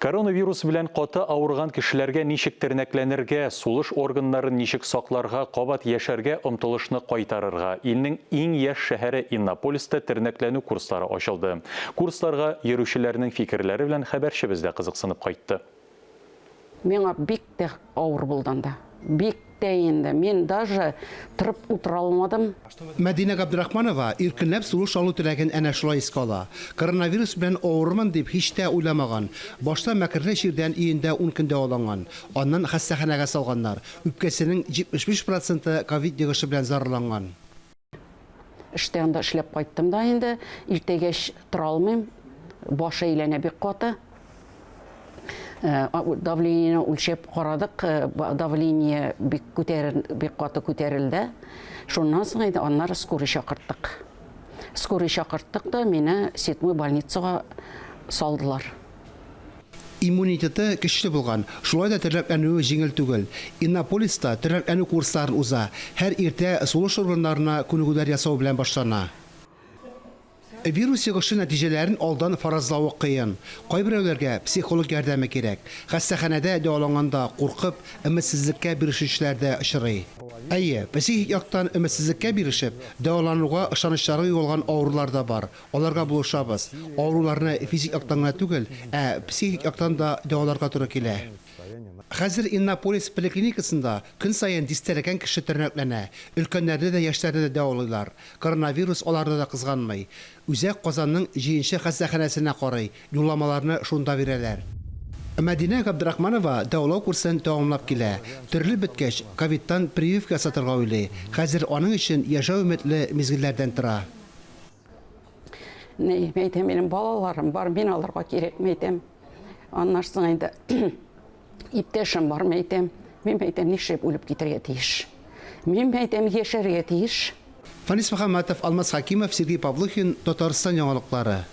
Коронавирус белән каты авырган кешеләргә ничек тернәкләнергә, сулыш органнарын ничек сакларга, кабат яшәргә омтылышны кайтарырга, илнең иң яшь шәһәре Иннополиста тернәкләнү курслары ачылды. Курсларга йөрүчеләрнең фикерләре белән хәбәрчебез дә кызыксынып кайтты. Миңа бик тә авыр булды анда. Бик тә инде. Мин даже торып утыра алмадым. Мәдинә Габдрахманова иркенләп сулыш алу теләген әнә шулай искә ала. Коронавирус белән авырырмын дип һич тә уйламаган. Башта мәкерле чирдән өендә ун көн дәваланган. Аннан хастаханәгә салганнар. Үпкәсенең 75 проценты ковид йогышы белән зарарланган. Эштә анда эшләп кайттым да инде. Иртәгәч тора алмыйм. Баш әйләнә бик каты. Э, давлениене үлчәп карадык. Э, давление бик күтәрел, бик каты күтәрелде. Шуннан соң инде аннары скорый чакырттык. Скорый чакырттык та мине седьмой больницага салдылар. Иммунитеты көчле булган, шулай да тернәкләнүе җиңел түгел. Иннополиста тернәкләнү курсларын уза. Һәр иртә сулыш органнарына күнегүләр ясау белән башлана. Вирус йогышы нәтиҗәләрен алдан фаразлавы кыен. Кайберәүләргә психолог ярдәме кирәк. Хастаханәдә дәваланганда куркып, өметсезлеккә бирешүчеләр дә очрый. Әйе, психик яктан өметсезлеккә бирешеп, дәвалануга ышанычлары югалган авырулар да бар. Аларга булышабыз. Авыруларны физик яктан гына түгел, ә психик яктан да дәваларга туры килә. Хәзер Иннополис поликлиникасында көн саен дистәләгән кеше тернәкләнә. Өлкәннәрне дә, яшьләрне дә дәвалыйлар. Коронавирус аларны да кызганмый. Үзәк Казанның җиденче хастаханәсенә карый, юлламаларны шунда бирәләр. Мәдинә Габдрахманова дәвалау курсын тәмамлап килә. Терелеп беткәч, ковидтан прививка ясатырга уйлый. Хәзер аның өчен яшәү өметле мизгелләрдән тора. Ни, мәйтәм, минем балаларым бар, мин аларга кирәк, мәйтәм. Аннан соң инде иптәшем бар, мәйтәм. Мин мәйтәм, нишләп үлеп китәргә тиеш? Мин мәйтәм, яшәргә тиеш. Фәнис Мөхәммәтов, Алмаз Хәкимов, Сергей Павлухин, Татарстан яңалыклары.